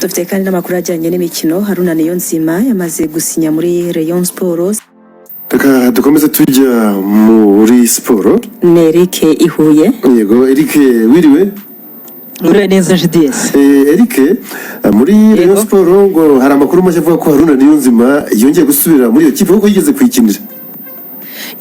Dufite kandi n'amakuru ajyanye n'imikino. Haruna Niyonzima yamaze gusinya muri Rayon Sports. Reka dukomeze tujya muri siporo. Ni Eric i Huye. Yego, Eric, wiriwe? Uriwe neza, GDS. Eric, muri Rayon Sport ngo hari amakuru mashya avuga ko Haruna Niyonzima yongeye gusubira muri iyo kipe kuko yigeze kuyikinira.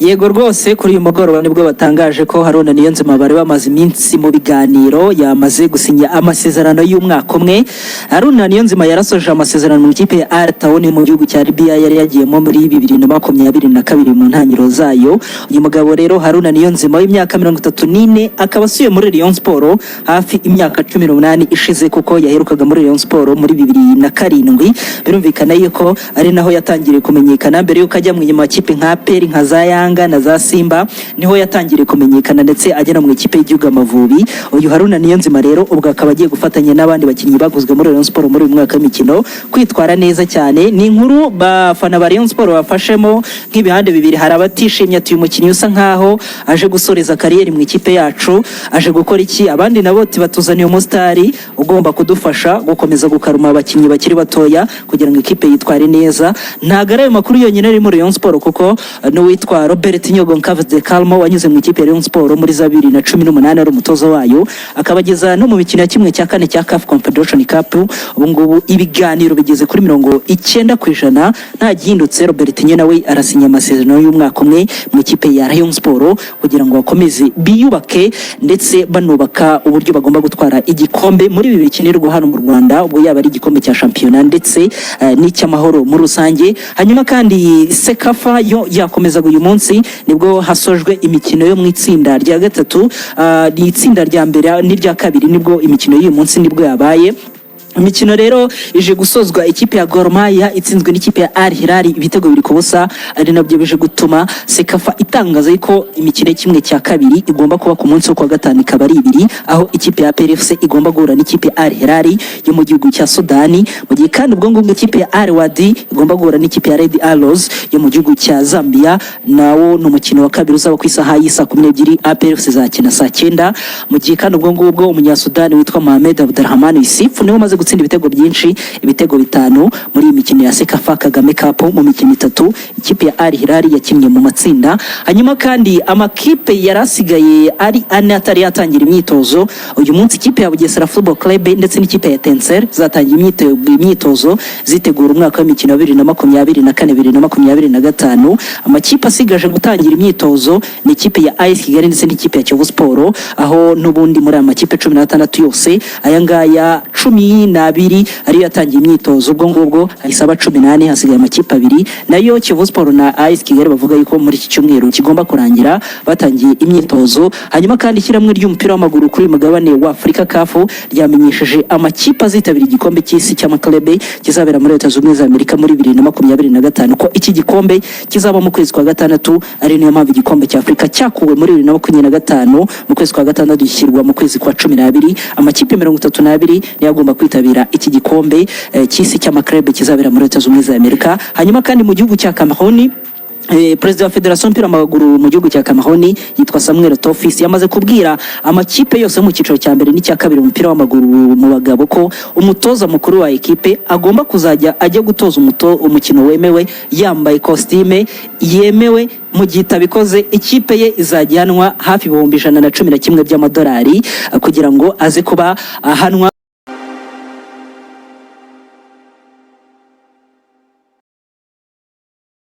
Yego rwose, kuri uyu mugoroba nibwo batangaje ko Haruna Niyonzima bari bamaze iminsi mu biganiro yamaze gusinya amasezerano y'umwaka umwe. Haruna Niyonzima yarasoje amasezerano mu ikipe ya Al Taawoun mu gihugu cya Libya, yari yagiyemo muri 2022 mu ntangiriro zayo. Uyu mugabo rero, Haruna Niyonzima w'imyaka 34, akaba asuye muri Rayon Sport hafi imyaka 18 ishize, kuko yaherukaga muri Rayon Sport muri 2007. Birumvikana yuko ari naho yatangiriye kumenyekana mbere yuko ajya mu makipe nka APR, nka za Yanga na za Simba. Niho yatangiriye kumenyekana ndetse agera mu ikipe y'igihugu Amavubi. Uyu Haruna Niyonzima rero ubwo akaba agiye gufatanya n'abandi bakinnyi baguzwe muri Rayon Sport muri uyu mwaka w'imikino kwitwara neza cyane. Ni inkuru bafana ba Rayon Sport bafashemo nk'ibihande bibiri. Hari abatishimye, ati: "Uyu mukinnyi usa nkaho aje gusoreza carrière mu ikipe yacu, aje gukora iki?" Abandi nabo ati: "Batuzaniye umusitari ugomba kudufasha gukomeza gukaruma abakinnyi bakiri batoya kugira ngo ikipe yitware neza." Ntabwo ari ayo makuru yonyine ari muri Rayon Sport, kuko n'uwitwa Robertinho Goncalves de Carmo wanyuze mu ikipe ya Rayon Sport muri za 2018 ari umutoza wayo, akabageza no mu mikino ya 1/4 cya CAF Confederation Cup, ubu ngubu ibiganiro bigeze kuri 90%. Nta gihindutse, Robertinho nawe arasinya amasezerano y'umwaka umwe mu ikipe ya Rayon Sport kugira ngo bakomeze biyubake ndetse banubaka uburyo bagomba gutwara igikombe muri ibi bikinirwa hano mu Rwanda, ubwo yaba ari igikombe cya shampiyona ndetse n'icy'amahoro muri rusange. Hanyuma kandi CECAFA yo yakomezaga. Uyu munsi nibwo hasojwe imikino yo mu itsinda rya gatatu. Ni itsinda rya mbere n'irya kabiri, nibwo imikino y'uyu munsi nibwo yabaye. Imikino rero ije gusozwa ikipe ya Gor Mahia itsinzwe n'ikipe ya Al Hilal ibitego 2-0, ari nabyo bije gutuma CECAFA itangaza ko imikino ya 1/2 igomba kuba ku munsi wo kuwa gatanu, ikaba ari ibiri, aho ikipe ya APR FC igomba guhura n'ikipe ya Al Hilal yo mu gihugu cya Sudani, mu gihe kandi ubwo ngubwo ikipe ya Al Wahda igomba guhura n'ikipe ya Red Arrows yo mu gihugu cya Zambia. Nawo ni umukino wa kabiri uzaba ku isaha y'i 12:00. APR FC izakina saa 9. Mu gihe kandi ubwo ngubwo umunyasudani witwa Mohamed Abdulrahman Yusuf niwe umaze gutsinda ibitego byinshi, ibitego bitanu muri iyi mikino ya CECAFA Kagame Cup, mu mikino itatu ikipe ya Al Hilal yakinnye mu matsinda. Hanyuma kandi amakipe yari asigaye ari ane atari yatangira imyitozo uyu munsi, ikipe ya Bugesera Football Club ndetse n'ikipe ya Etincelle zatangiye imyitozo zitegura umwaka w'imikino wa 2024, 2025. Amakipe asigaje gutangira imyitozo ni ikipe ya AS Kigali ndetse n'ikipe ya Kiyovu Sport, aho n'ubundi muri aya makipe 16 yose, aya ngaya 12 ariyo yatangiye imyitozo. Ubwo ngubwo isaba 14, hasigaye amakipe abiri, nayo Kiyovu Sport na AS Kigali, bavuga yuko muri iki cyumweru kigomba kurangira batangiye imyitozo. Hanyuma kandi ishyirahamwe ry'umupira w'amaguru kuri uyu mugabane wa Afurika, CAF, ryamenyesheje amakipe azitabira igikombe cy'isi cy'amaklebe kizabera muri Leta Zunze Ubumwe za Amerika muri 2025, ko iki gikombe kizaba mu kwezi kwa gatandatu, ari niyo mpamvu igikombe cya Afurika cyakuwe muri 2025 mu kwezi kwa gatandatu gishyirwa mu kwezi kwa 12. Amakipe 32 niyo agomba kwitabira iki gikombe cy'isi cy'amaklebe kizabera muri Leta Zunze Ubumwe za Amerika. Hanyuma kandi mu gihugu cya Cameroon, Perezida wa federasiyo y'umupira w'amaguru mu gihugu cya Cameroon yitwa Samuel Eto'o Fils yamaze kubwira amakipe yose yo mu cyiciro cya mbere n'icya kabiri mu mupira w'amaguru mu bagabo ko umutoza mukuru wa ekipe agomba kuzajya ajya gutoza umukino wemewe yambaye kositime yemewe. Mu gihe itabikoze, ikipe ye izajya ihanwa hafi 111,000 by'amadolari kugira ngo aze kuba ahanwa.